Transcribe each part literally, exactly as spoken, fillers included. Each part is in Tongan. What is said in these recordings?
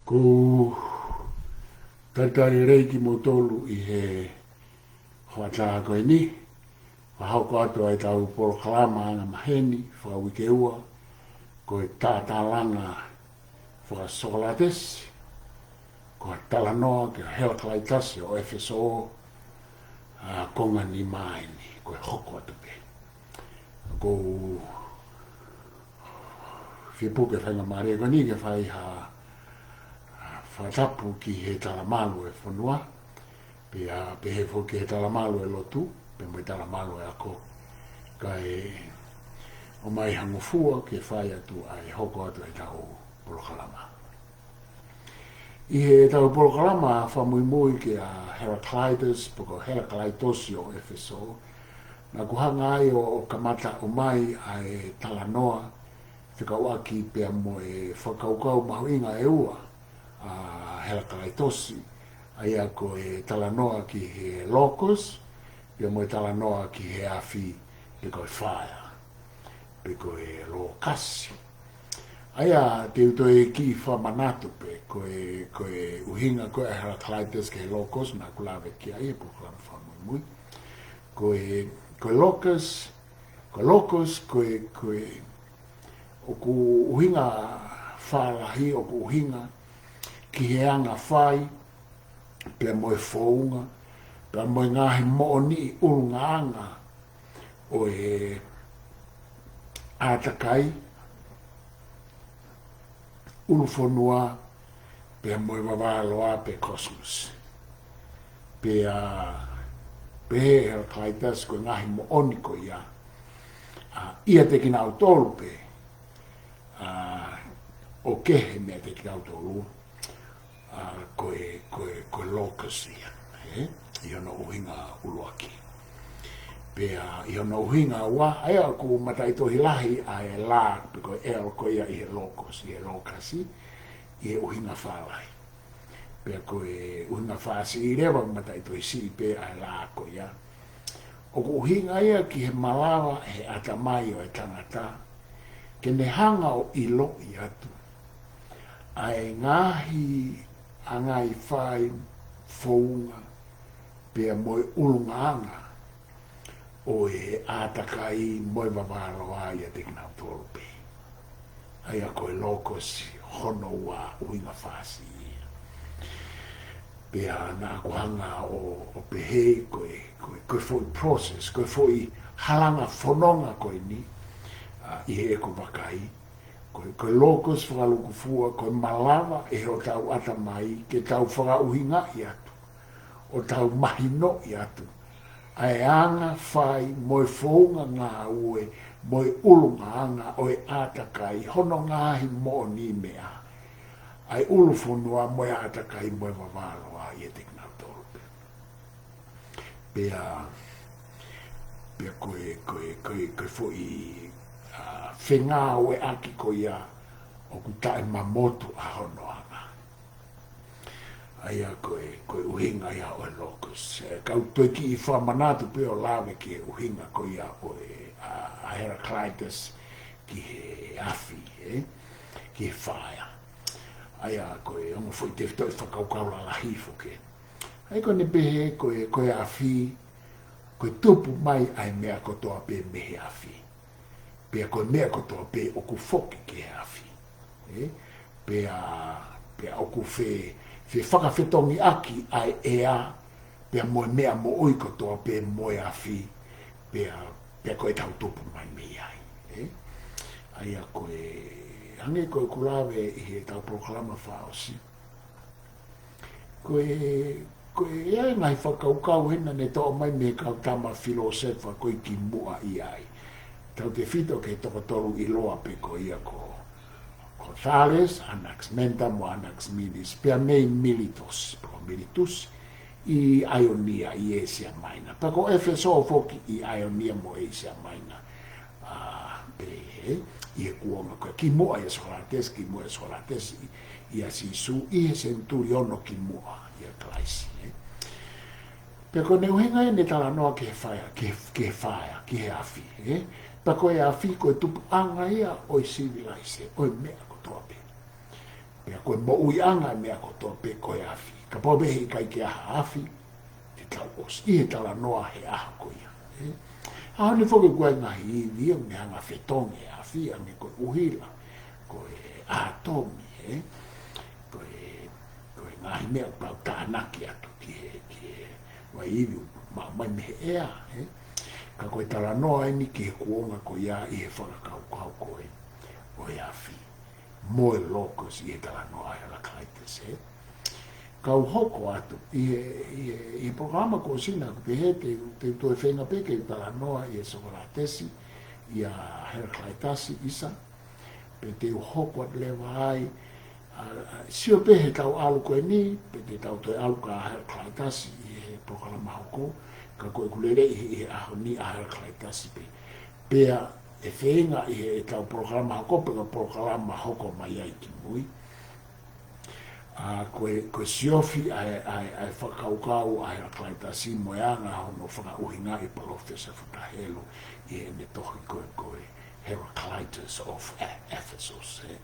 ʻOku ou talitali lelei kimoutolu ʻi he hoʻatā ko eni, fakahoko atu ai ʻetau polokalama angamaheni fakauike ua, ko e Tātālanga Faka-Sokolatesi, ko e talanoa kia Helakalaitasi ʻo ʻEfesō, ʻa e konga nima eni, ko e hoko atu pē. ʻOku ou fie puke faingamālie ko eni ke fai ha, ha fakatapu ki he talamalu ʻo e fonua, pea pehē foki ki he talamalu ʻo e lotu, pea mo e talamalu ʻo e ako, kae ʻomai ha ngofua ke fai atu ʻa e hoko atu ʻetau polokalama. ʻI heʻetau polokalama fakamuimui kia Heraclitus, pe ko Helakalaitosi ʻo ʻEfesō, naʻá ku hanga ai ʻo, ʻo kamata ʻomai ʻa e talanoa fekauʻaki pea mo e fakakaukau mahuʻinga ʻe ua ʻa Helakalaitosi, ʻa ia ko e talanoa ki he logos, pea mo e talanoa ki he afi, pe ko e fire, pe ko e lōkasi. ʻA ia, te u toe kiʻi fakamanatu pē, ko e, ko e ʻuhinga ko ē ʻa Heraclitus ki he logos, naʻá ku lave ki ai ʻi he polokalama fakamuimui. Ko e, ko e logos, ko e logos, ko e, ko e, ʻoku ʻuhinga fālahi, ʻoku ʻuhinga ki he anga fai, pea mo e founga, pea mo e ngaahi moʻoniʻi ʻulungaanga ʻo e ʻātakai, ʻulufonua, pea mo e vavā loa pe cosmos. Pea pehē ʻe Heraclitus ko e ngaahi moʻoni ko ia, ʻa, ʻiate kinautolu pē, ʻa, ʻoku kehe meiate kinautolu, ʻa, ko e, ko e, ko e logos ia, ē? ʻI hono ʻuhinga ʻuluaki. Pea ʻi hono ʻuhinga ua, ʻa ia ʻoku mataʻitohi lahi ʻa e la, pe ko e L ko ia ʻi he logos, ʻi he lōkasi, ʻi he ʻuhinga fālahi. Pea ko e ʻuhinga fāsiʻi leva, mataʻitohi siʻi pē ʻa e la ko ia. ʻOku ʻuhinga ia ki he malava ʻe he ʻatamai ʻo e tangata ke ne hanga ʻo ʻiloʻi atu ʻa e ngaahi angaifai, founga, pea mo e ʻulungaanga ʻo e ʻātakai mo e vavā loa ʻiate kinautolu pē. ʻA ia ko e logos hono ua ʻuhinga fāsiʻi ia. Pea naʻá ku hanga ʻo, ʻo pehē ko e, ko e, ko e foʻi process, ko e foʻi halanga fononga ko eni, ʻa, ʻi heʻeku vakai, ko e, ko e logos fakalūkufua, ko e malava ʻe hotau ʻatamai ke tau fakaʻuhingaʻi atu, ʻo tau mahinoʻi atu ʻa e anga fai mo e founga ngāue mo e ʻulungaanga ʻo e ʻātakai, hono ngaahi moʻoniʻi meʻa, ʻa e ʻulufonua mo e ʻātakai mo e vavā loa ʻiate kinautolu pē. Pea, pea ko e, ko e, ko e, ko e foʻi, ʻa, fengāueʻaki ko ia ʻoku taʻemamotu ʻa hono anga. ʻA ia ko e, ko e ʻuhinga ia ʻo e logos. ʻE, kau toe kiʻi fakamanatu pē ʻo lave ki he ʻuhinga ko ia ʻo e, ʻa, ʻa Heraclitus ki he afi, ē? Ki he fire. ʻA ia ko e ongo foʻi tefitoʻi fakakaukau lalahi foki ē. ʻA ia ko ʻene pehē ko e, ko e afi, ko e tupu mai ʻa e meʻa kotoa pē mei he afi. Pea ko e meʻa kotoa pē ʻoku foki ki he afi. Ē? Pea, pea ʻoku fe, fefakafetongiʻaki ʻa e ʻea, pea mo e meʻa moʻui kotoa pē mo e afi, pea, pea ko ʻetau tupu mai mei ai. Ē? ʻA ia ko e, hangē ko ʻeku lave ʻi heʻetau polokalama fakaʻosi. Ko e, ko e, ʻi ai e ngaahi fakakaukau hena ne toʻo mai mei he kau tama filōsefa ko ē kimuʻa ʻi ai. Tautefito ki he toko tolu ʻiloa pē ko ia ko, ko Thales, Anaximander mo Anaximenes, pea mei Miletus, pe ko Miletus, ʻi ʻAionia, ʻi ʻĒsia Maina. Pea ko ʻEfesō foki ʻi ʻAionia mo ʻĒsia Maina. ʻA, pehē, ʻi he kuonga ko ē kimuʻa ʻia Sokolatesi, kimuʻa ʻia Sokolatesi, ʻia Sīsū, ʻi he senituli ono kimuʻa ʻia Kalaisi, ē. Pea ko ʻene ʻuhinga ʻene talanoa ki he fire, ki he, ki he fire, ki he afi, ē. Pea ko e afi ko e tupuʻanga ia ʻo e sivilaise, ʻo e meʻa kotoa pē. Pea ko e moʻuiʻanga e meʻa kotoa pē ko e afi. Kapau pē he ʻikai ke ʻi ai ha afi, te tau ʻosi. ʻI he talanoa he ʻaho ko ia. ʻE? ʻAho ni foki ʻoku ʻi ai e ngaahi ivi ʻoku ne hanga fetongi e afi, ʻa ē ko e ʻuhila, ko e ʻātomi, ʻe? Ko e, ko e ngaahi meʻa ʻoku pau tānaki atu ki he, ki he ʻū ivi ʻoku maʻu mai mei he ʻea, ʻe? Ka ko e talanoa eni ki he kuonga ko ia ʻi he fakakaukau ko ē ʻo e afi mo e logos ʻi he talanoa ʻa Heraclitus, ʻe? Kau hoko atu ʻi he, ʻi he, ʻi he polokalama kuo ʻosi, naʻa ku pehē te, te u toe feinga pē ke u talanoa ʻi he Sokolatesi ʻia Heraclitus ʻisa, pe te u hoko atu leva ai, ʻa, ʻa, sio pē he tau ʻalu ko eni, pe te tau toe ʻalu kia Heraclitus ʻi he polokalama hoko, ka ko ʻeku lele ʻi he, ʻi he ʻaho ni ʻa Heraclitus pē. Pea ʻe feinga ʻi he, ʻetau polokalama hoko, pe ko e polokalama hoko mai ai ki mui. ʻA, ko e, ko e siofi ʻa e, ʻa e, ʻa e fakakaukau ʻa Heraclitus mo e anga hono fakaʻuhingaʻi ʻe Palōfesa Futa Helu ʻi heʻene tohi ko e, ko e Heraclitus of E-, Ephesus, ʻe.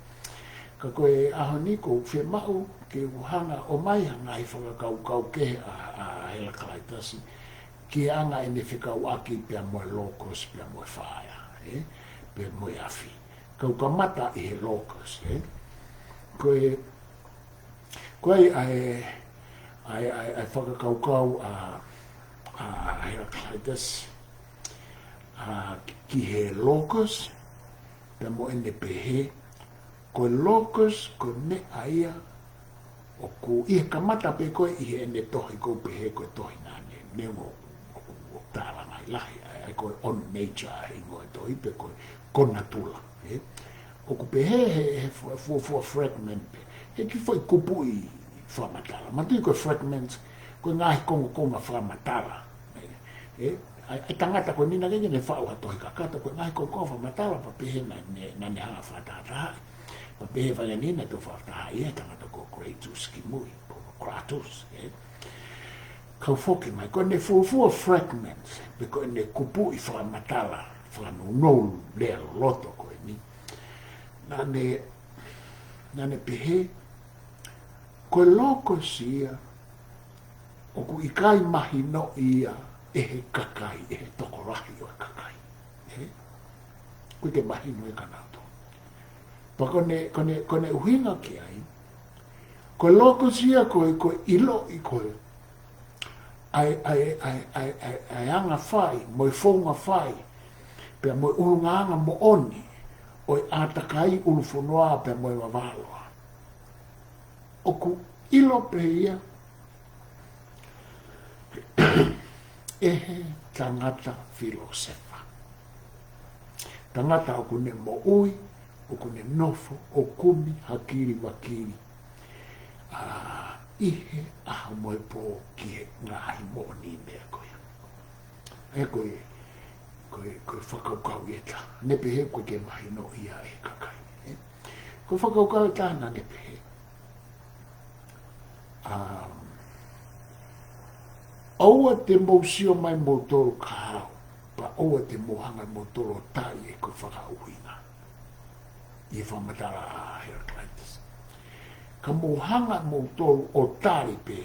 Ka ko e ʻaho ni ʻoku ou fiemaʻu ke u hanga ʻo ʻomai ha ngaahi fakakaukau kehe ʻa, ʻa Heraclitus ki he anga ʻene fekauʻaki pea mo e logos, pea mo e fire, ʻe? Pea mo e afi. Kau kamata ʻi he logos, ʻe? Ko e, ko e ʻa e, ʻa e, ʻa e, ʻa e fakakaukau ʻa, ʻa Heraclitus, ʻa, ki he logos, pea mo ʻene pehē, ko e logos, ko e meʻa ia, ʻoku ʻi he kamata pē ko ē ʻi heʻene tohi ʻoku ou pehē ko e tohi naʻa ne, ne mo, ʻoku, ʻoku tālangaʻi lahi, ʻa e, ʻa e ko e On Nature ʻa e hingoa e tohi pe ko e Ko Natula, ʻe? ʻOku pehē he, he fu-, fuofua fragment pē, he kiʻi foʻi kupuʻi fakamatala. Manatuʻi ko e fragments, ko e ngaahi kongokonga fakamatala. ʻE, ʻe, ʻa e, ʻa e tangata ko eni naʻe ʻikai ke ne faʻu ha tohi kakato, ko e ngaahi kongokonga fakamatala, pea pehē naʻa ne, naʻa ne hanga fakatahatahaʻi. Pea pehē fanga ni naʻe toki fakatahaʻi ʻe he tangata ko Cratus ki mui, ko Cratus, ʻe. Kau foki mai, ko ʻene fuofua fragments, pe ko ʻene kupuʻi fakamatala, fakanounou lea loloto ko eni. Naʻa ne, naʻa ne pehē, ko e logos ia, ʻoku ʻikai mahinoʻi ia ʻe he kakai, ʻe he tokolahi ʻo e kakai. ʻE? ʻOku ʻikai ke mahino ia kia nautolu. Pea ko ʻene, ko ʻene, ko ʻene ʻuhinga ki ai, ko e logos ia ko e, ko e ʻiloʻi ko e, ʻa e, ʻa e, ʻa e, ʻa e, ʻa e, ʻa e anga fai, mo e founga fai, pea mo e ʻulungaanga moʻoni, ʻo e ʻātakai, ʻulufonua, pea mo e vavāloa. ʻOku ʻilo pē ia ʻe he tangata filōsefa. Tangata ʻoku ne moʻui, ʻoku ne nofo, ʻo kumi, hakili, vakili, ʻa, ʻi he ʻaho mo e pō ki he ngaahi moʻoniʻi meʻa ko ia. ʻE ko e, ko e, ko e fakakaukau ʻe taha. Ne pehē ʻoku ʻikai ke mahinoʻi ia ʻe he kakai. ʻE? Ko e fakakaukau ʻe taha naʻa ne pehē, um, ʻoua te mou sio mai moutolu kia au, pea ʻoua te mou hanga moutolu ʻo tali ʻeku fakaʻuhinga. ʻI he fakamatala ʻa Heraclitus. Ka mou hanga moutolu ʻo tali pē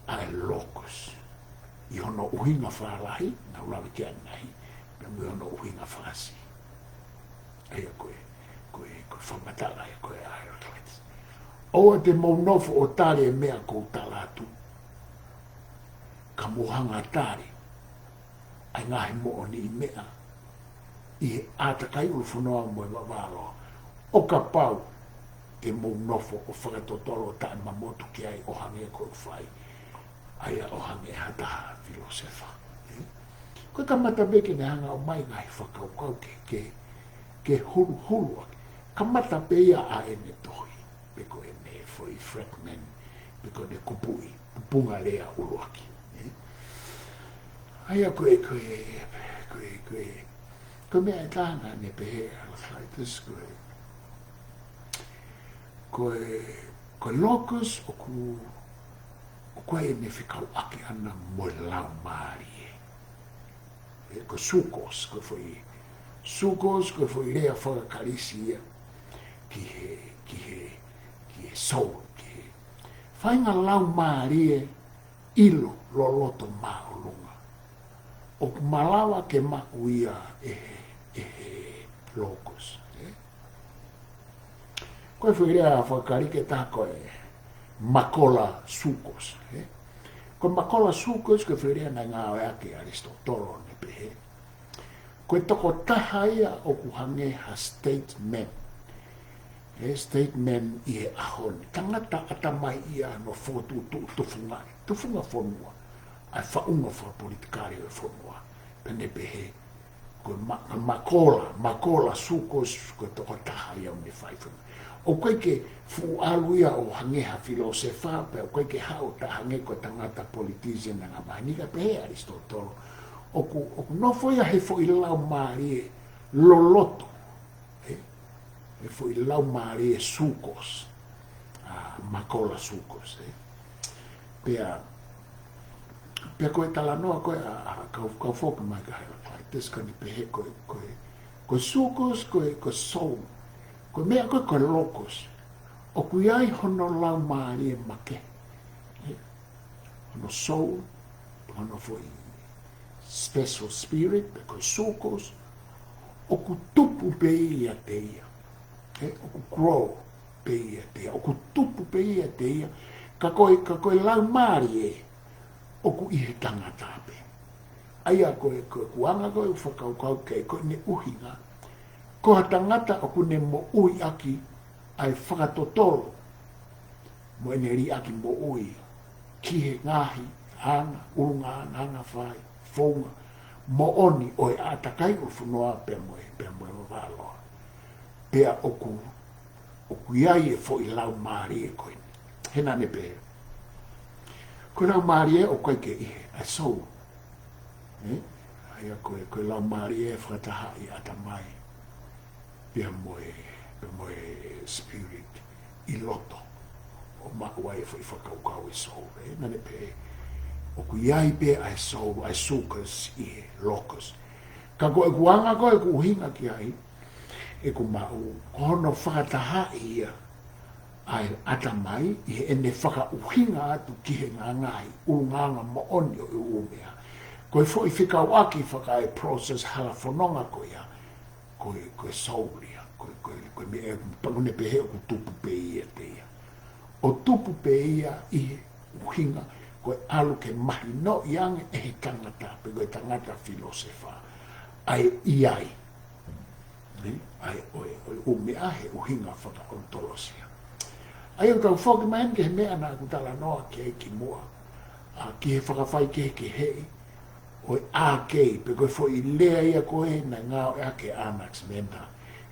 ʻa e logos. ʻI hono ʻuhinga fakalahi, naʻa ku lave ki ai ʻanenai, pea mo hono ʻuhinga fakasiʻi. ʻA ia ko e, ko e, ko e fakamatala ia ko ē ʻa Heraclitus. ʻOua te mou nofo ʻo tali e meʻa ʻoku ou tala atu. Ka mou hanga tali ʻa e ngaahi moʻoniʻi meʻa ʻi he ʻātakai, ʻulufonua mo e vavāloa. ʻO kapau te mou nofo ʻo fakatotolo ʻo taʻemamotu ki ai ʻo hangē ko ʻeku fai, ʻa ia ʻo hangē ha taha filōsefa. Ē? Ko e kamata pē ke ne hanga ʻo ʻomai ngaahi fakakaukau ke, ke, ke huluhulu ʻaki. Kamata pē ia ʻa ʻene tohi, pe ko ʻene foʻi fragment, pe ko ʻene kupuʻi, pupunga lea ʻuluaki. Ē? ʻA ia ko e, ko e, ko e, ko e, ko e meʻa ʻe taha naʻa ne pehē ʻa Heraclitus ko e, ko e, ko e logos ʻoku, ʻoku ʻi ai ʻene fekauʻaki ʻana mo e laumālie. Ē, ko e psychos, ko e foʻi, psychos, ko e foʻi lea faka-Kalisi ia ki he, ki he, ki he soul, ki he faʻahinga laumālie ʻilo loloto māʻolunga ʻoku malava ke maʻu ia ʻe he, ʻe he logos, ē? Ko e foʻi lea faka-Kalisi ʻe taha ko e makola psychos, ē? Ko e makola psychos ko e foʻi lea naʻe ngāueʻaki ʻe ʻAlisitōtolo ʻo ne pehē, ko e tokotaha ia ʻoku hangē ha statesman. He statesman ʻi he ʻaho ni. Tangata ʻatamai ia ʻoku fokotuʻutuʻu tufunga, tufunga fonua. ʻA e faʻunga fakapolitikale ʻo e fonua. Pea ne pehē, ko e ma-, makola, makola psychos ko e tokotaha ia ʻoku ne fai fonua. ʻOku ʻikai ke fuʻu ʻalu ia ʻo hangē ha filōsefa, pea ʻoku ʻikai ke haʻu ʻo hangē ko e tangata politician anga maheni, ka pehē ʻe ʻAlisitōtolo. ʻOku, ʻoku nofo ia he foʻi laumālie loloto, ē? He foʻi laumālie psychos, ʻa, makola psychos, ē? Pea, pea ko e talanoa ko ē ʻa, ʻa, kau, kau foki mai kia Heraclitus, ka ne pehē ko e, ko e, ko e psychos, ko e, ko e soul. Ko e meʻa ko ē, ko e logos. ʻOku ʻi ai hono laumālie makehe. Ē? Hono soul, hono foʻi special spirit, pe ko e psychos, ʻoku tupu pē ia ʻiate ia. Ē, ʻoku grow pē ia ʻiate ia. ʻOku tupu pē ia ʻiate ia. Ka ko e, ka ko e laumālie ē, ʻoku ʻi he tangata pē. ʻA ia ko e, ko e ʻuhinga ko ē ʻoku fakakaukau ki ai ko ʻene ʻuhinga. Ko ha tangata ʻoku ne moʻui ʻaki ʻa e fakatotolo mo ʻene liʻaki moʻui ki he ngaahi anga, ʻulungaanga, anga fai, founga moʻoni ʻo e ʻātakai ʻo e fonua pea mo e, pea mo e vavā loa. Pea ʻoku, ʻoku ʻi ai e foʻi laumālie ko eni. He naʻa ne pehē, ko e laumālie ʻoku ʻikai ke ʻi he, ʻa e soul. Ē? ʻA ia ko e, ko e laumālie ʻe fakatahaʻi ʻatamai pea mo e, pea mo e spirit ʻi loto ʻo maʻu ai e foʻi fakakaukau ʻe soul, ē? Naʻa ne pehē, ʻoku ʻi ai pē ʻa e soul, ʻa e psychos ʻi he logos. Ka ko e ʻuhinga ko ē ʻoku ʻuhinga ki ai, ʻoku maʻu, ko hono fakatahaʻi ia ʻa e ʻatamai ʻi heʻene fakaʻuhinga atu ki he ngaahi ʻulungaanga moʻoni ʻo e ʻū meʻa. Ko e foʻi fekauʻaki fakaeprocess hala fononga ko ia, ko e, ko e soul ia, ko e, ko e, ko e meʻa, pea ne pehē ʻoku tupu pē ia ʻiate ia. ʻO tupu pē ia ʻi he ʻuhinga, ko e ʻalu ke mahinoʻi ange ʻe he tangata, pe ko e tangata filōsefa, ʻa e ʻi ai. Ē? ʻA e, ʻo e, ʻo e ʻū meʻa he ʻuhinga fakaʻonitolosia. ʻA ia ʻoku tau foki mai eni ki he meʻa naʻa ku talanoa ki ai kimuʻa, ʻa, ki he fakafaikehekeheʻi ʻo e ʻākei, pe ko e foʻi lea ia ko ē naʻe ngāueʻaki ʻe Anaximander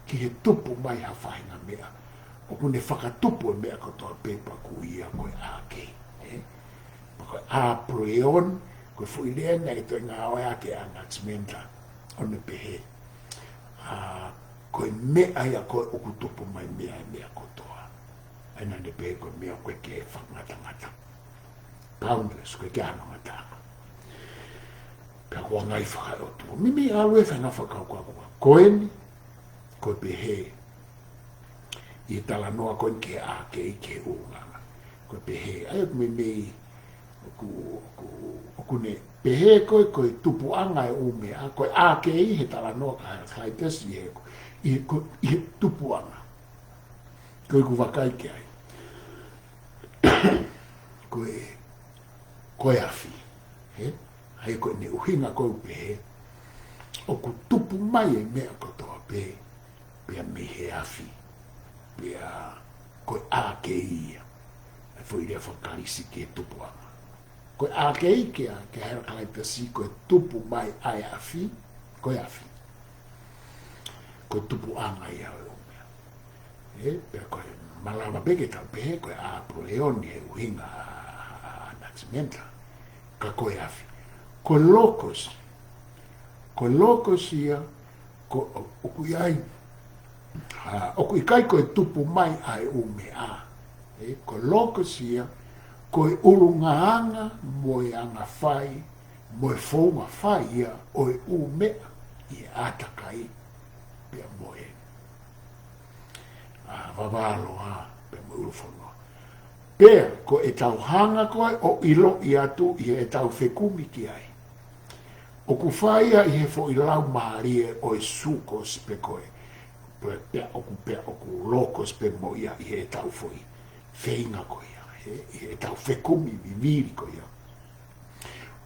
ki he tupu mai ha faʻahinga meʻa. ʻOku ne fakatupu e meʻa kotoa pē pea ʻoku ui ia ko e ʻākei. Ē? Pea ko e ʻapeiron, ko e foʻi lea naʻe toe ngāueʻaki ʻe Anaximander, ʻo ne pehē, ʻa, ko e meʻa ia ko ē ʻoku tupu mai mei ai e meʻa kotoa. ʻA ia naʻa ne pehē ko e meʻa ʻoku ʻikai ke fakangatangata. Boundless, ʻoku ʻikai ke ʻi ai hano ngataʻanga. Pea ko e ngaahi fakaʻotua. Meimei ʻalu e faʻahinga fakakaukau ko ē. Ko eni, ko e pehē, ʻi he talanoa ko eni ki he ʻākei ki he ʻulungaanga. Ko e pehē, ʻa ia ʻoku meimei, ʻoku, ʻoku, ʻoku ne pehē ko e, ko e tupuʻanga e ʻū meʻa, ko e ʻākei he talanoa kia Heraclitus ʻi he, ʻi he, ko, ʻi he tupuʻanga. Ko ʻeku vakai ki ai, ko e, ko e afi, ē? ʻA ia ko ʻene ʻuhinga ko ē ʻoku pehē, ʻoku tupu mai e meʻa kotoa pē, pea mei he afi, pea ko e ʻākei ia, ʻa e foʻi lea faka-Kalisi ki he tupuʻanga. Ko e ʻākei kia, kia Heraclitus ko e tupu mai ʻa e afi, ko e afi. Ko e tupuʻanga ia ʻo e ʻū meʻa. Ē, pea ko e malava pē ke tau pehē, ko e ʻapeiron he ʻuhinga ʻa, ʻa, ʻa Anaximander, ka ko e afi. Ko e logos, ko e logos ia, ko, ʻoku ʻi ai, ʻa, ʻoku ʻikai ko e tupu mai ʻa e ʻū meʻa. Ē, ko e logos ia, ko e ʻulungaanga mo e angafai, mo e founga fai ia ʻo e ʻū meʻa ʻi he ʻātakai, pea mo e, ʻa, vavā loa, pea mo e ʻulu fonua. Pea ko ʻetau hanga ko ē ʻo ʻiloʻi atu ʻi heʻetau fekumi ki ai, ʻoku fai ia ʻi he foʻi laumālie ʻo e sūkosi pe ko e, pe, pea ʻoku, pea ʻoku lokosi pē mo ia ʻi heʻetau foʻi feinga ko ia, he, ʻi heʻetau fekumi vivili ko ia.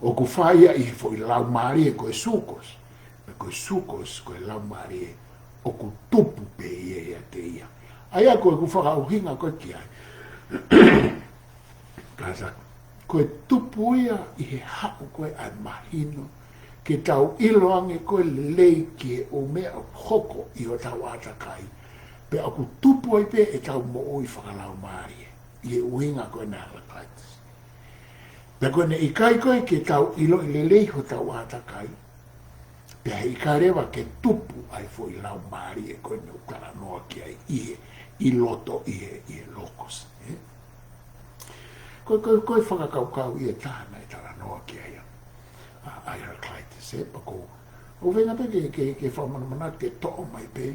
ʻOku fai ia ʻi he foʻi laumālie ko e sūkosi. Pea ko e sūkosi ko e laumālie ʻoku tupu pē ia ʻiate ia. ʻA ia ko ʻeku fakaʻuhinga ko ē ki ai. Kātaki, ko e tupu ia ʻi he haʻu ko ē ʻa e mahino, ke tau ʻiloange ko e lelei ki he ʻū meʻa ʻoku hoko ʻi hotau ʻātakai, pea ʻoku tupu ai pē ʻetau moʻui fakalaumālie, ʻi he ʻuhinga ko ena ʻa e Heraclitus. Pea ko ʻene ʻikai ko ē ke tau ʻiloʻi lelei hotau ʻātakai, pea he ʻikai leva ke tupu ai foʻi laumālie ko eni ʻoku talanoa ki ai ʻi he, ʻi loto ʻi he, ʻi he lokosi, ē? Ko, ko, ko e fakakaukau ia ʻe taha naʻe talanoa ki ai ʻa, ʻa Heraclitus, ē? Pea ko, ʻoku ou feinga pē ke, ke, ke fakamanamanatu ke toʻo mai pē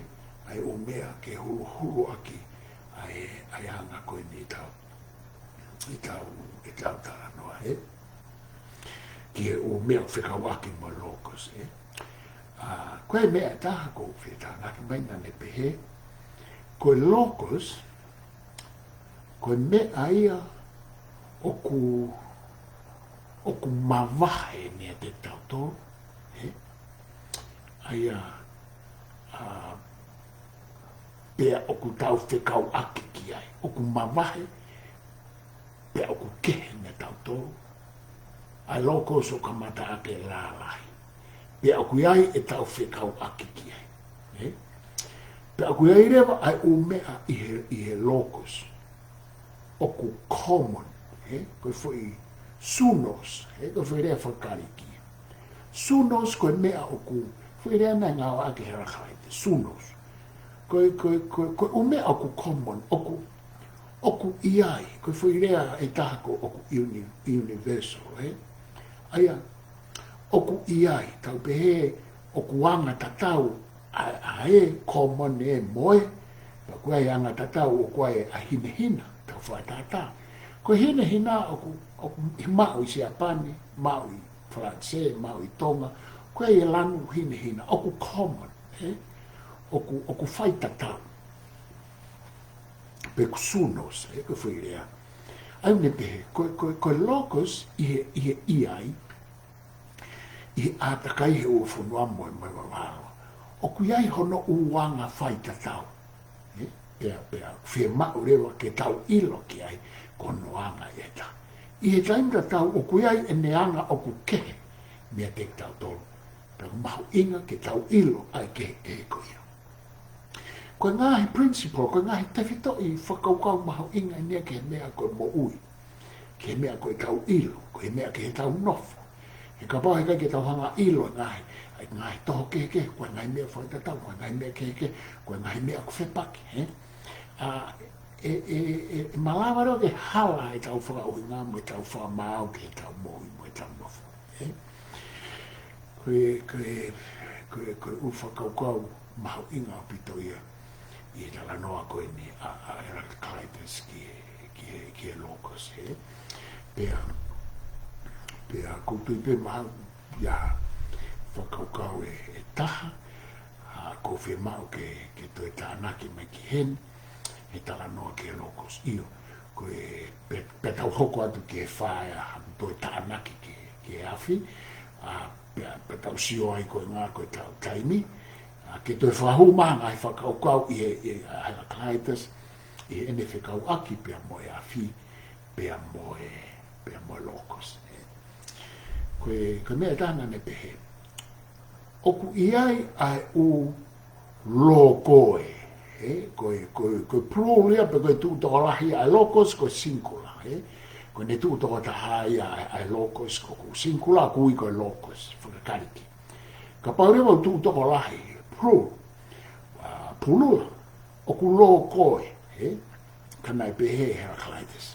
ʻa e ʻū meʻa ke huluhulu ʻaki ʻa e, ʻa e anga ko eni ʻetau, ʻetau, ʻetau talanoa, ē? Ki he ʻū meʻa ʻoku fekauʻaki mo e lokosi, ē? ʻA, ko e meʻa ʻe taha ʻoku ou fie tānaki mai naʻa ne pehē, ko e lokosi, ko e meʻa ia ʻoku, ʻoku mavahe meiate kitautolu, ē? ʻA ia, ʻa, pea ʻoku tau fekauʻaki ki ai. ʻOku mavahe, pea ʻoku kehe meiate kitautolu. ʻA e lokosi ʻoku kamata ʻaki e lalahi. Pea ʻoku ʻi ai ʻetau fekauʻaki ki ai. Ē? Pea ʻoku ʻi ai leva ʻa e ʻū meʻa ʻi he, ʻi he lokosi ʻoku common, ē? Ko e foʻi sunos, ē? Ko e foʻi lea fakaKalisi. Sunos ko e meʻa ʻoku, foʻi lea naʻe ngāueʻaki ʻe Heraclitus, sunos. Ko e, ko e, ko e, ko e ʻū meʻa ʻoku common, ʻoku, ʻoku ʻi ai, ko e foʻi lea ʻe taha ko ʻoku uni-, universal, ē? ʻA ia, ʻoku ʻi ai, tau pehē, ʻoku anga tatau ʻa, ʻa e common ē mo e, pea ʻoku ʻi ai anga tatau ʻoku ʻi ai ʻa e hinehina, tau fakatātā. Ko e hinehina ʻoku, ʻoku maʻu ʻi Siapani, maʻu ʻi Falanisē, maʻu ʻi Tonga, ʻoku ʻi ai e lanu hinehina, ʻoku common, ē? ʻOku, ʻoku faitatau. Pe ko e sunos, ē, ko e foʻi lea. ʻA ia ʻoku ne pehē, ko, ko, ko e lokosi ʻi he, ʻi he ʻi ai, ʻi he ʻātakai he ʻulufonua mo e, mo e vavalo. ʻOku ʻi ai hono ʻū anga faitatau. Ē? Pea, pea, fiemaʻu leva ke tau ʻilo ki ai ko hono anga ʻe taha. ʻI he taimi tatau ʻoku ʻi ai ʻene anga ʻoku kehe meiate kitautolu. Pea ʻoku mahuʻinga ke tau ʻilo ʻa e kehekehe ko ia. Ko e ngaahi principle, ko e ngaahi tefitoʻi fakakaukau mahuʻinga eni ia ki he meʻa ko e moʻui. Ki he meʻa ko ʻetau ʻilo, ki he meʻa ki heʻetau nofo. He kapau heʻikai ke tau hanga ʻilo e ngaahi, ʻa e ngaahi toho kehekehe, ko e ngaahi meʻa faitatau, ko e ngaahi meʻa kehekehe, ko e ngaahi meʻa ʻoku fepaki, ē? ʻA, ʻe, ʻe, ʻe, ʻe malava leva ke hala ʻetau fakaʻuhinga mo ʻetau fakamaau ki heʻetau moʻui mo ʻetau nofo, ē? Ko e, ko e, ko e, ko e ʻū fakakaukau mahuʻinga ʻaupito ia ʻi he talanoa ko eni ʻa, ʻa Heraclitus ki he, ki he, ki he lokosi, ē? Pea, pea ʻoku ou tui pē mahalo ʻi ai ha fakakaukau ʻe, ʻe taha, ʻa, ʻoku ou fiemaʻu ke, ke toe tānaki mai ki heni, he talanoa ki he lokosi. ʻIo, ko e, pe, pea tau hoko atu ki he fā ʻe, ʻa, toe tānaki ki, ki he afi, ʻa, pea, pea tau sio ai ko e ngaahi ko ʻetau taimi, ʻa, ke toe fakahū mai ha ngaahi fakakaukau ʻi he, ʻi he, ʻa, Heraclitus, ʻi heʻene fekauʻaki pea mo e afi, pea mo e, pea mo e lokosi. Ko e, ko e meʻa ʻe taha naʻa ne pehē, ʻoku ʻi ai ʻa e ʻū lokoe, ē? Ko e, ko e, ko e plural ia, pe ko e tuʻu tokolahi ʻa e lokosi, ko e singular, ē? Ko ʻene tuʻu tokotaha ia ʻa e, ʻa e lokosi, ko, ko e singular, ʻoku ui ko e lokosi, fakaKalisi. Kapau leva ʻoku tuʻu tokolahi, plural, ʻa, plural, ʻoku lokoe, ē? Ka naʻe pehē ʻe Heraclitus,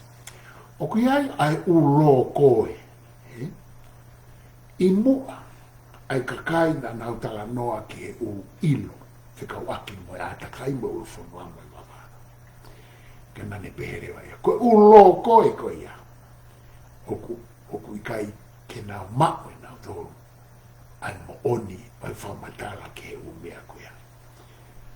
ʻoku ʻi ai ʻa e ʻū lokoe, ē? ʻI muʻa ʻa e kakai naʻa nau talanoa ki he ʻū ʻilo fekauʻaki mo e ʻātakai mo e ʻulufonua mo e vavalo. Ko Naʻa ne pehē leva ia, ko e ʻū loko ē ko ia, ʻoku, ʻoku ʻikai ke nau maʻu ʻe nautolu ʻa e moʻoni ʻo e fakamatala ki he ʻū meʻa ko ia.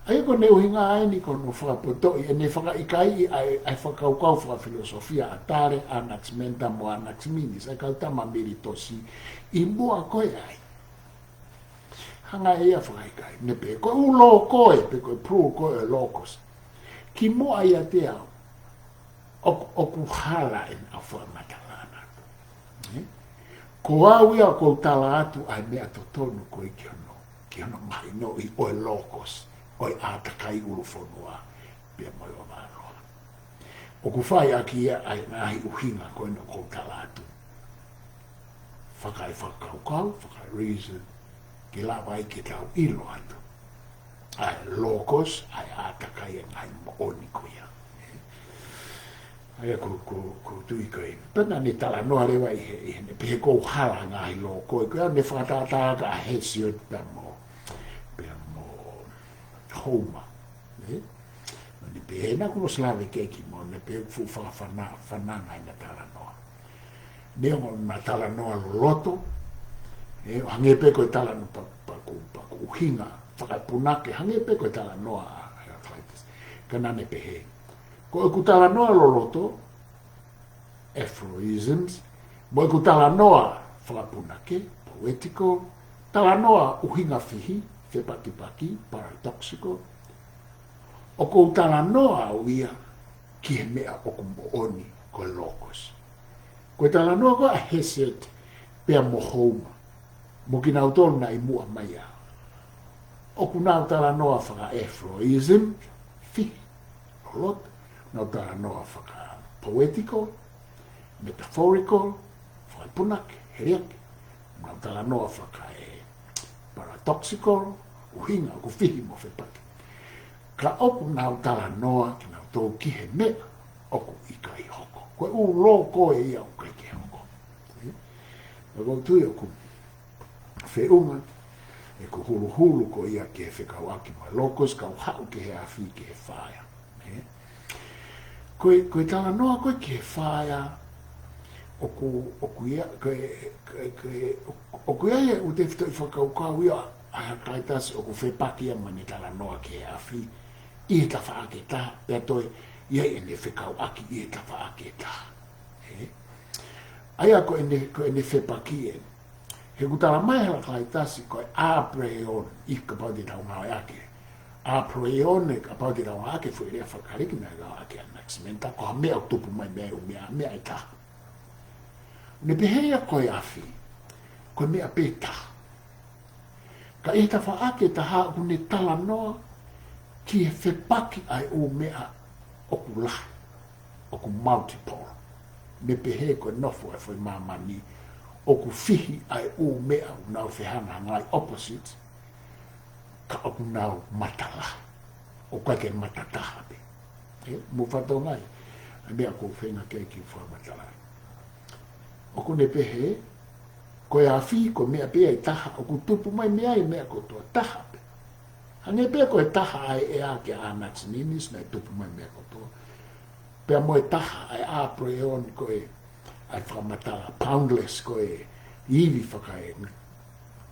ʻA ia ko ʻene ʻuhinga eni ko hono fakapotoʻi, ʻene fakaʻikaiʻi ʻa e, ʻa e fakakaukau fakafilosofia ʻa Tale, Anaximander mo Anaximenes, ʻa e kau tama Militosi, ʻi muʻa ko ē ai. Hanga ʻe ia ʻo fakaʻikaiʻi, ne pehē, ko e ʻū loko ē, pe ko e plural ko ē ʻo e logos, kimuʻa ʻiate au, ʻoku, ʻoku hala ʻenau fakamatala ʻanautolu. Ē? Ko au ia ʻoku ou tala atu ʻa e meʻa totonu ko ē ki hono, ki hono mahinoʻi ʻo e logos, ʻo e ʻātakai ʻulufonua, pea mo e vavā loa. ʻOku fai ʻaki ia ʻa e ngaahi ʻuhinga ko ena ʻoku ou tala atu. Fakaefakakaukau, fakaereason, ke lava ai ke tau ʻilo atu ʻa e logos, ʻa e ʻātakai ʻa e ngaahi moʻoni ko ia. ʻA ia ko, ko, ko e tui ko ē. Pea naʻa ne talanoa leva ʻi he, ʻi heʻene pehē ʻoku hala ngaahi loko ē ko ia, ne fakatātā ʻa Hesiod pea mo, pea mo Homer. Ē? Naʻa ne pehē naʻa kuo ʻosi lave ki ai kimuʻa, ne pehē fuʻu fakafana-, fananga ʻena talanoa. Neongo ʻena talanoa loloto, ē, hangē pē ko e talanoa pa-, paku, paku ʻuhinga fakapunake, hangē pē ko e talanoa ʻa, ʻa Heraclitus. Ka naʻa ne pehē, ko ʻeku talanoa loloto, aphorisms, mo ʻeku talanoa fakapunake, poetical, talanoa ʻuhinga fihi, fepakipaki, paradoxical, ʻoku ou talanoa au ia ki he meʻa ʻoku moʻoni ko e logos. Ko e talanoa ko ē ʻa Hesiod pea mo Homer, mo kinautolu naʻe ʻi muʻa mai ai. ʻOku nau talanoa faka-aphorism, fihi, loloto, nau talanoa faka-poetical, metaphorical, fakapunake, heliaki, nau talanoa faka-paradoxical, ʻuhinga ʻoku fihi mo fepaki. Ka ʻoku nau talanoa kinautolu ki he meʻa ʻoku ʻikai hoko. Ko e ʻū loko ē ia ʻoku ʻikai ke hoko. Ka ʻoku ou tui ʻoku feʻunga ʻeku huluhulu ko ia ki he fekauʻaki mo e logos, kau haʻu ki he afi, ki he fire. Ē? Ko e, ko e talanoa ko ē ki he fire, ʻoku, ʻoku ʻi ai, ko e, ko e, ko e, ʻoku ʻi ai e ʻū tefitoʻi fakakaukau ia ʻa Heraclitus ʻoku fepaki ia mo ʻene talanoa ki he afi ʻi he tafaʻaki ʻe taha, pea toe ʻi ai ʻene fekauʻaki ʻi he tafaʻaki ʻe taha. Ē? ʻA ia ko ʻene, ko ʻene fepaki ē. He ʻoku tala mai ʻe Heraclitus ko e apeiron, ʻi he kapau te tau ngāueʻaki. Apeiron ē, kapau te tau ngāueʻaki e foʻi lea faka-Kalisi naʻe ngāueʻaki ʻe Anaximander, ko ha meʻa ʻoku tupu mai mei ai e ʻū meʻa, meʻa ʻe taha. Ne pehē ia ko e afi, ko e meʻa pē ʻe taha. Ka ʻi he tafaʻaki ʻe taha ʻoku ne talanoa ki he fepaki ʻa e ʻū meʻa ʻoku lahi, ʻoku multiple. Ne pehē ko e nofo ʻa e foʻi māmani, ʻoku fihi ʻa e ʻū meʻa ʻoku nau fehangahangai, opposite, ka ʻoku nau matalahi, ʻoku ʻikai ke matataha pē. Ē, mou fakatokangaʻi ʻa e meʻa ʻoku ou feinga ke u kiʻi fakamatalaʻi. ʻOku ne pehē, ko e afi, ko e meʻa pē ia ʻe taha, ʻoku tupu mai mei ai e meʻa kotoa, taha pē. Hangē pē ko e taha ʻa e ʻea kia Anaximenes, naʻe tupu mai e meʻa kotoa. Pea mo e taha ʻa e apeiron, ko e, ʻa e fakamatala boundless, ko e ivi fakae-,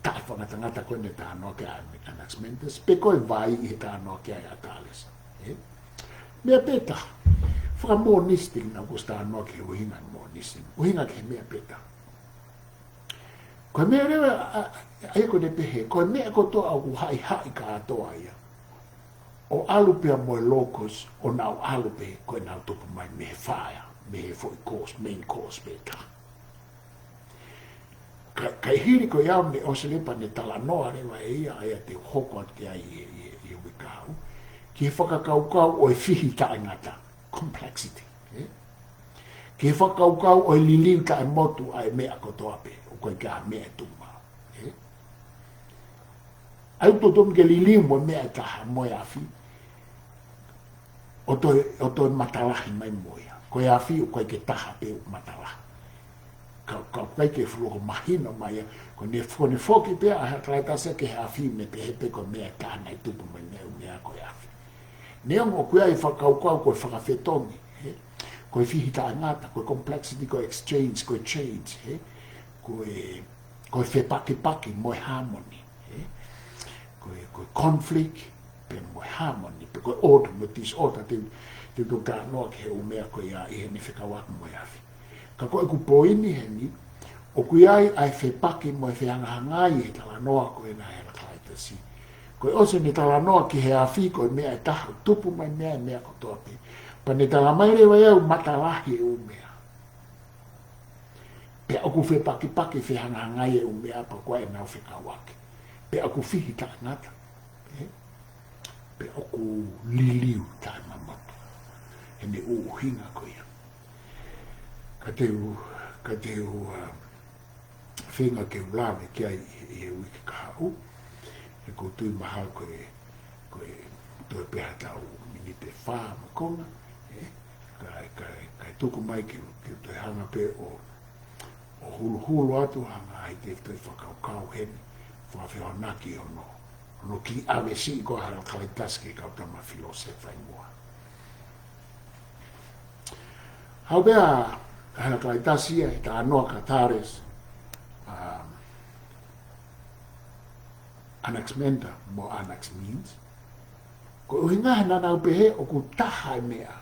taʻefakangatangata ko ē naʻe talanoa ki ai ʻa Anaximander, pe ko e vai ʻi he talanoa ki ai ʻa Thales. Ē? Meʻa pē ʻe taha. Fakamonistic naʻa ku ʻosi talanoa ki he ʻuhinga monistic. ʻUhinga ki he meʻa pē ʻe taha. Ko e meʻa leva, ʻa, ʻa, ʻa ia ko ʻene pehē, ko e meʻa kotoa ʻoku haʻihaʻi kātoa ia, ʻo ʻalu pea mo e logos, ʻo nau ʻalu pē, ko ʻenau tupu mai mei he fire, mei he foʻi cause, main cause pē ʻe taha. Ka, ka ʻi he hili ko ia ʻo ne ʻosi leva ne talanoa leva ʻe ia, ʻa ia te u hoko atu ki ai ʻi, ʻi, ʻi he uike kahaʻu, ki he fakakaukau ʻo e fihi taʻengata, complexity, ē? Ki he fakakaukau ʻo e liliu taʻemotu ʻa e meʻa kotoa pē, ʻoku ʻikai ke ʻi ai ha meʻa ʻe tuʻu maʻu, ē? ʻA ia ʻoku totonu ke liliu mo e meʻa ʻe taha, mo e afi, ʻo toe, ʻo toe matalahi mai mo ia. Ko e afi ʻoku ʻikai ke taha pē ʻoku matalahi. Ka, ka ʻoku ʻikai ke fuʻu loko mahino mai ia, ko ʻene, ko ʻene foki pē ʻa Heraclitus ki he afi, ne pehē pē ko e meʻa ʻe taha naʻe tupu mai mei ai e ʻū meʻa ko e afi. Neongo ʻoku ʻi ai e fakakaukau ko e fakafetongi, ē? Ko e fihitaʻengata, ko e complexity, ko e exchange, ko e change, ē? Ko e, ko e fepakipaki mo e harmony, ē? Ko e, ko e conflict, pea mo e harmony, pe ko e order mo e disorder, te, te u talanoa ki he ʻū meʻa ko ia ʻi heʻene fekauʻaki mo e afi. Ka ko ʻeku poini heni, ʻoku ʻi ai ʻa e fepaki mo e fehangahangai he talanoa ko ena ʻa Helakalaitasi. Ko e ʻosi ʻene talanoa ki he afi ko e meʻa ʻe taha, tupu mai mei ai e meʻa kotoa pē. Pea ne talamai leva ia ʻoku matalahi e ʻū meʻa. Pea ʻoku fepakipaki fehangahangai e ʻū meʻa pea ko ʻenau fekauʻaki. Pea ʻoku fihitaʻengata. Ē? Pea ʻoku liliu taʻemamotu. Heʻene ʻuhinga ko ia. Ka te u, ka te u, ā, feinga ke u lave ki ai ʻi, ʻi he uike kahaʻu. He ʻoku ou tui mahalo ko e, ko e toe pē ha tau miniti ʻe fā mo e konga, ē? Kae, kae, kae tuku mai ke, ke u toe hanga pē ʻo, ʻo huluhulu atu ha ngaahi tefitoʻi fakakaukau heni, fakafehoanaki hono, hono kiʻi ʻave siʻi ko ē ʻa Helakalaitasi ki he kau tama filōsefa ʻi muʻa. Haʻu pē ʻa Helakalaitasi ia he talanoa kia Thales, um, Anaximander mo Anaximenes. Ko e ʻuhinga he naʻa nau pehē ʻoku taha e meʻa,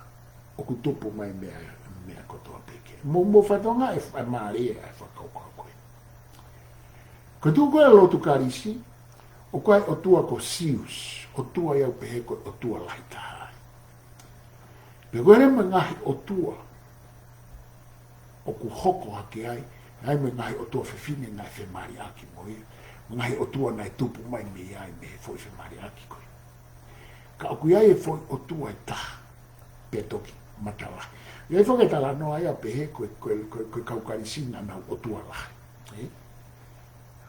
ʻoku tupu mai meʻa, meʻa kotoa pē ke. Mo, mo fatongia e, e mālie e fakakaukau ko ē. Ko e tuʻu ko ē ʻa e lotu Kalisi, ʻoku ʻi ai e ʻotua ko Siusi, ʻotua ia ʻoku pehē ko e ʻotua lahi taha ai. Pea ko e lele mo e ngaahi ʻotua ʻoku hoko hake ai, ʻi ai mo e ngaahi ʻotua fefine naʻe femaliʻaki mo ia, mo e ngaahi ʻotua naʻe tupu mai mei ai mei he foʻi femaliʻaki ko ē. Ka ʻoku ʻi ai e foʻi ʻotua ʻe taha, pea toki matalahi. ʻI ai foki e talanoa ia pehē ko e, ko e, ko e, ko e kau Kalisi naʻa nau ʻotua lahi. Ē?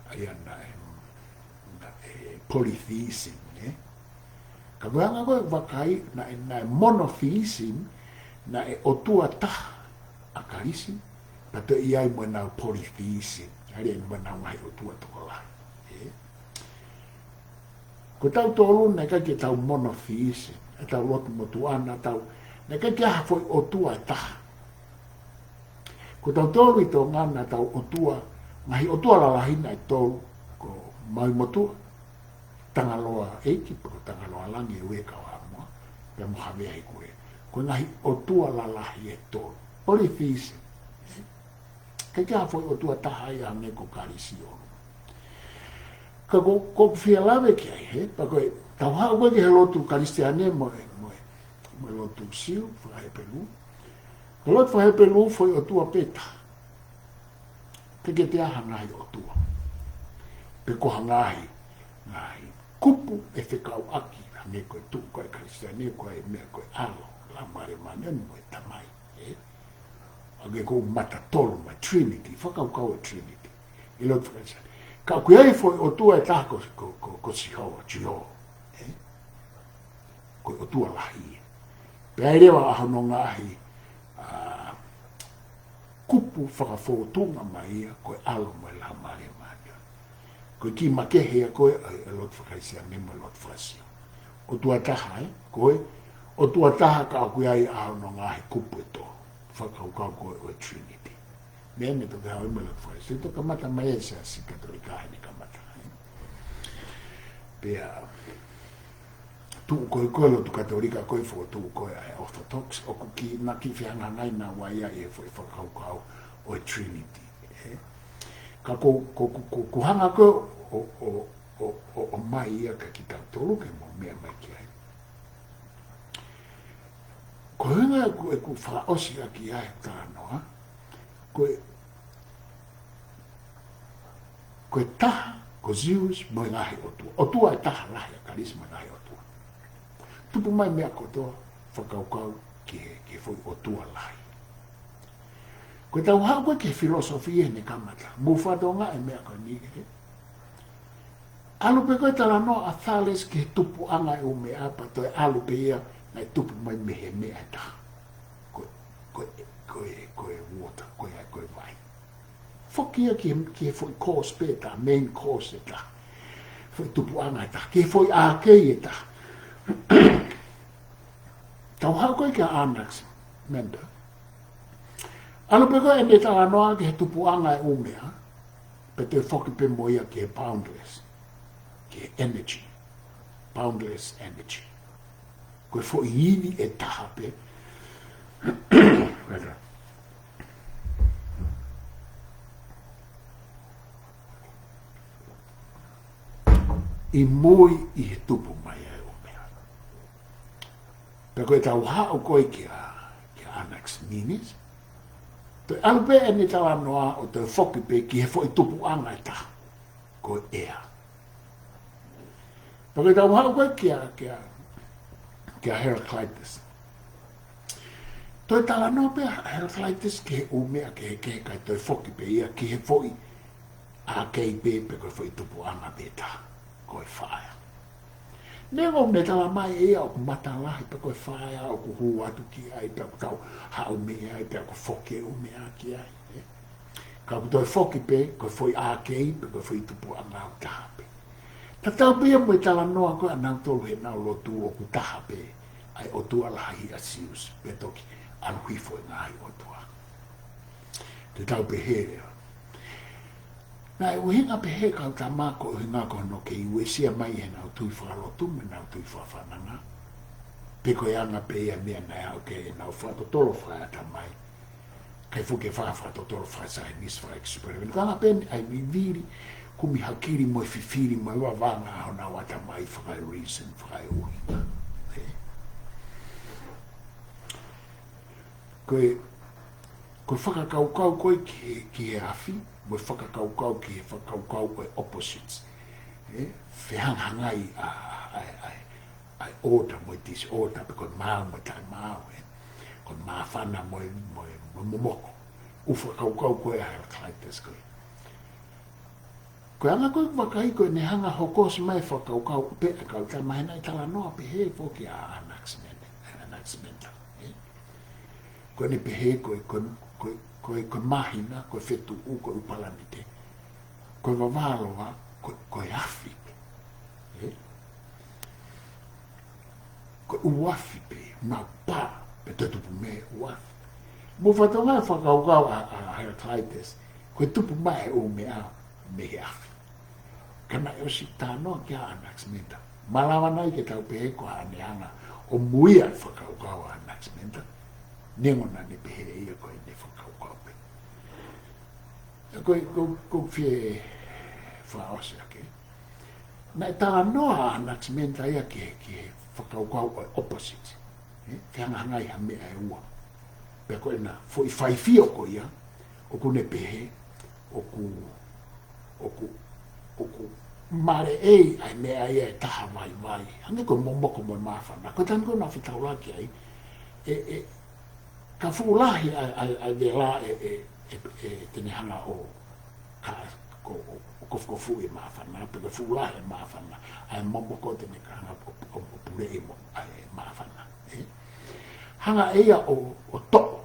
ʻA ia naʻe, naʻe polytheism, ē? Ka ko e anga ko ē vakai, naʻe, naʻe monotheism, naʻe ʻotua taha ʻa Kalisi, pea toe ʻi ai mo ʻenau polytheism, ʻa ia mo ʻenau ngaahi ʻotua tokolahi, ē? Ko tautolu naʻe ʻikai ke tau monotheism, ʻetau lotu motuʻa naʻa tau, naʻe ʻikai ke ʻi ai ha foʻi ʻotua ʻe taha. Ko tautolu ʻi Tonga naʻa tau ʻotua, ngaahi ʻotua lalahi naʻe tolu, ko Maui Motuʻa, Tangaloa ʻEiki, pe ko Tangaloa Langi, ʻUvea Kauhaʻamoa, pea mo Havea Hikuleʻa. Ko e ngaahi ʻotua lalahi ʻe tolu. Polytheism. ʻIkai ke ʻi ai ha foʻi ʻotua ʻe taha ia hangē ko Kalisi ʻo. Ka ko, ko ʻeku fie lave ki ai, ē, pea ko e, tau haʻu ko ē ki he lotu Kalisitiane mo e, mo e, mo e lotu Siu, faka-Hepelū. Ko e lotu faka-Hepelū foʻi ʻotua pē taha. ʻIkai ke toe ʻi ai ha ngaahi ʻotua. Pe ko ha ngaahi, ngaahi kupu ʻe fekauʻaki, hangē ko e tuʻu ko ē Kalisitiane, ko e meʻa ko e ʻAlo, Laumālie Māʻoniʻoni mo e Tamai, ē? Hangē ko e mata tolu mai, Trinity, fakakaukau e Trinity. ʻI he lotu faka-Kalisitiane. Ka ʻoku ʻi ai e foʻi ʻotua ʻe taha ko, ko, ko, ko Sihova, Jehovah, ē? Ko e ʻotua lahi ia. Pea ʻi ai leva ʻa hono ngaahi, ā, kupu fakafōtunga mai ia, ko e ʻAlo mo e Laumālie Māʻoniʻoni. Ko e kiʻi makehe ia ko ē ʻa e lotu faka-Kalisitiane mo e lotu faka-Siu. ʻOtua ʻe taha, ē? Ko e ʻotua ʻe taha ka ʻoku ʻi ai ʻa hono ngaahi kupu ʻe tolu. Fakakaukau ko ē ʻo e Trinity. Meʻa ʻeni toki haʻu ai mo e lotu faka-Kalisitiane, toki kamata mai e Siasi Katolika heni kamata, ē? Pea tuʻu ko ē ko e lotu Katolika ko ē fokotuʻu ko ē ʻa e Orthodox, ʻoku kiʻi, naʻe kiʻi fehangahangai naua ia ʻi he foʻi fakakaukau ʻo e Trinity, ē? Ka ko, ko, ko, ko, ko e hanga ko ē ʻo, ʻo, ʻo, ʻo, ʻo mai ia kia kitautolu ke mou meʻa mai ki ai. Ko e ʻuhinga ʻeku, ʻeku fakaʻosi ʻaki ʻa e talanoa, ko e, ko e taha, ko Siusi mo e ngaahi ʻotua. ʻOtua ʻe taha lahi ʻa Kalisi mo e ngaahi ʻotua. Tupu mai meʻa kotoa, fakakaukau ki he, ki he foʻi ʻotua lahi. Ko ʻetau haʻu ko ē ki he filosofia ʻi heʻene kamata. Mou fakatokangaʻi e meʻa ko eni, ē? ʻAlu pē ko ē talanoa ʻa Thales ki he tupuʻanga e ʻū meʻa pea toe ʻalu pē ia naʻe tupu mai mei he meʻa ʻe taha. Ko, ko, ko e, ko e water, ko e, ko e vai. Foki ia ki he, ki he foʻi cause pē ʻe taha, main cause ʻe taha. Foʻi tupuʻanga ʻe taha, ki he foʻi ʻākei ʻe taha. Tau haʻu ko ē kia Anaximander. ʻAlu pē ko ē ʻene talanoa ki he tupuʻanga ʻo e ʻū meʻa, pea toe foki pē mo ia ki he boundless, ki he energy, boundless energy. Ko e foʻi ivi ʻe taha pē. ʻI mui ʻi he tupu mai ʻa e ʻū meʻa. Pea ko ʻetau haʻu ko ē kia, kia Anaximenes, toe ʻalu pē ʻene talanoa ʻo toe foki pē ki he foʻi tupuʻanga ʻe taha, ko e ʻea. Pea ko ʻetau haʻu ko ē kia, kia, kia Heraclitus, toe talanoa pē ʻa Heraclitus ki he ʻū meʻa kehekehe kae toe foki pē ia ki he foʻi ʻākei pē, pe ko e foʻi tupuʻanga pē ʻe taha, ko e fire. Neongo ʻene talamai ʻe ia ʻoku matalahi pē ko e fire, ʻoku hū atu ki ai, pea ʻoku tau haʻu mei ai, pea ʻoku foki e ʻū meʻa ki ai, ē? Ka ʻoku toe foki pē ko e foʻi ʻākei, pe ko e foʻi tupuʻanga ʻe taha pē. Tatau pē ia mo e talanoa ko ē ʻanautolu heʻenau lotu ʻoku taha pē ʻa e ʻotua lahi ʻa Siusi, pea toki ʻalu hifo e ngaahi ʻotua. Te tau pehē leva. Naʻe ʻuhinga pehē ʻe Kautama ko e ʻuhinga ko hono kei uesia mai ʻenau tui fakalotu mo ʻenau tui fakafananga. Pe ko e anga pē ia e meʻa naʻe aʻu ki ai ʻenau fakatotolo fakaʻatamai. Kae fuke faka-, fakatotolo fakasaienisi, fakaekisipelimeni. Ko e anga pē ʻa e vivili, kumi hakili mo e fifili mo e vavanga ʻa honau ʻatamai fakareason, fakaʻuhinga. Ē? Ko e, ko e fakakaukau ko ē ki he, ki he afi, mo e fakakaukau ki he fakakaukau ʻo e opposites. Ē, fehangahangai ʻa, ʻa, ʻa, ʻa e order mo e disorder, pe ko e maau mo e taʻemaau, ē. Ko e māfana mo e, mo e, mo e momoko. ʻŪ fakakaukau ko ē ʻa Heraclitus ko ē. Ko e anga ko ē ʻeku vakai ko ʻene hanga ʻo hokosi mai e fakakaukau pē ʻa Kautama he naʻe talanoa pehē foki ʻa Anaximander, Anaximander, ē? Ko ʻene pehē ko e, ko e, ko e, ko e, ko e māhina, ko e fetuʻu, ko e ʻū palanite, ko e vavā loa, ko e, ko e afi, ē? Ko e ʻū afi pē, mau pā, pea toe tupu mei he ʻū afi. Mou fakatokangaʻi e fakakaukau ʻa, ʻa Heraclitus, ko e tupu mai e ʻū meʻa mei he afi. Ka naʻe ʻosi talanoa ki ai ʻa Anaximander. Malava nai ke tau pehē ko haʻane hanga ʻo muia e fakakaukau ʻa Anaximander, neongo naʻa ne pehē ʻe ia ko ʻene fakakaukau pē. Ko, ko, ko e fie fakaʻosi ake. Naʻe talanoa ʻa Anaximander ia ki he, ki he fakakaukau ʻo e opposite. Ē? Fehangahangai ha meʻa ʻe ua. Pea ko ʻena foʻi faifio ko ia, ʻoku ne pehē, ʻoku, ʻoku, ʻoku maleʻei ʻa e meʻa ia ʻe taha vaivai. Hangē ko e momoko mo e māfana. Ko e taimi ko ē naʻa ku fetaulaki ai, ē, ē, ka fuʻu lahi ʻa e, ʻa e, ʻa e vela ʻe, ʻe, ʻe, ʻe te ne hanga ʻo ka, ko, ʻo, ʻo kofukofuʻi e māfana, pe ko e fuʻu lahi e māfana, ʻa e momoko te ne hanga ʻo, ʻo, ʻo puleʻi mo, ʻa e māfana, ē? Hanga ʻe ia ʻo, ʻo toʻo.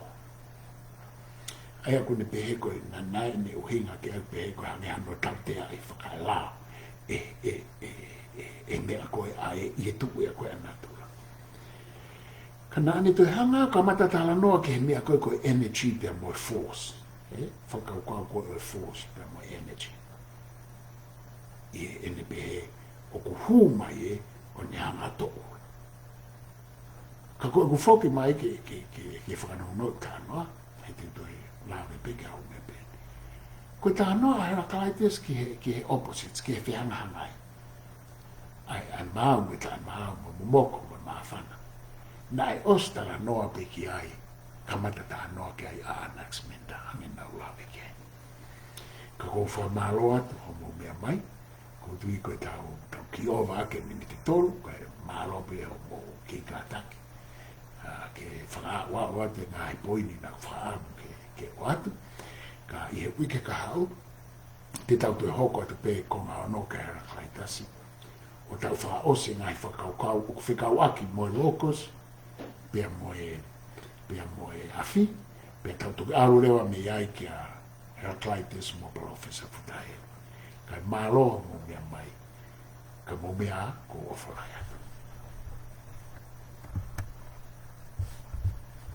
ʻA ia ʻoku ne pehē ko e naʻe, naʻe ʻuhinga ki ai pehē ko e hangē hano tauteaʻi fakaelao ʻe, ʻe, ʻe, ʻe, ʻe meʻa ko ē ʻa e, ʻi he tuʻu ia ko ē ʻa natula. Ka naʻa ne toe hanga ʻo kamata talanoa ki he meʻa ko ē ko e energy pea mo e force. Ē? Fakakaukau ko ē ʻo e force pea mo e energy. ʻI heʻene pehē ʻoku hū mai ē ʻo ne hanga ʻo toʻo. Ka ko ʻeku foki mai ke, ke, ke, ke fakanounou e talanoa, he te u toe lave pē ki he ʻū meʻa pē. Ko e talanoa ʻa Heraclitus ki he, ki he opposites, ki he fehangahangai. ʻA e, ʻa e maau mo e taʻemaau, mo e momoko mo e māfana. Naʻe ʻosi talanoa pē ki ai, kamata talanoa ki ai ʻa Anaximander, hangē naʻa ku lave ki ai. Ka ʻoku ou fakamālō atu hoʻomou meʻa mai, ʻoku ou tui ko e tau, tau kiʻi ʻova ʻaki e miniti ʻe tolu, kae mālō pē hoʻomou kiʻi kātaki. ʻA, ke fakaaʻu atu e ngaahi poini naʻa ku fakaʻamu ke, ke ʻoatu. Ka ʻi he uike kahaʻu, te tau toe hoko atu pē konga ono kia Heraclitus. ʻO tau fakaʻosi e ngaahi fakakaukau, ʻoku fekauʻaki mo e logos, pea mo e, pea mo e afi, pea tau toki ʻalu leva mei ai kia Heraclitus mo Palōfesa Futa Helu. Kae mālō hoʻomou meʻa mai, ka mou meʻa ā, ʻoku ou ʻofa lahi atu.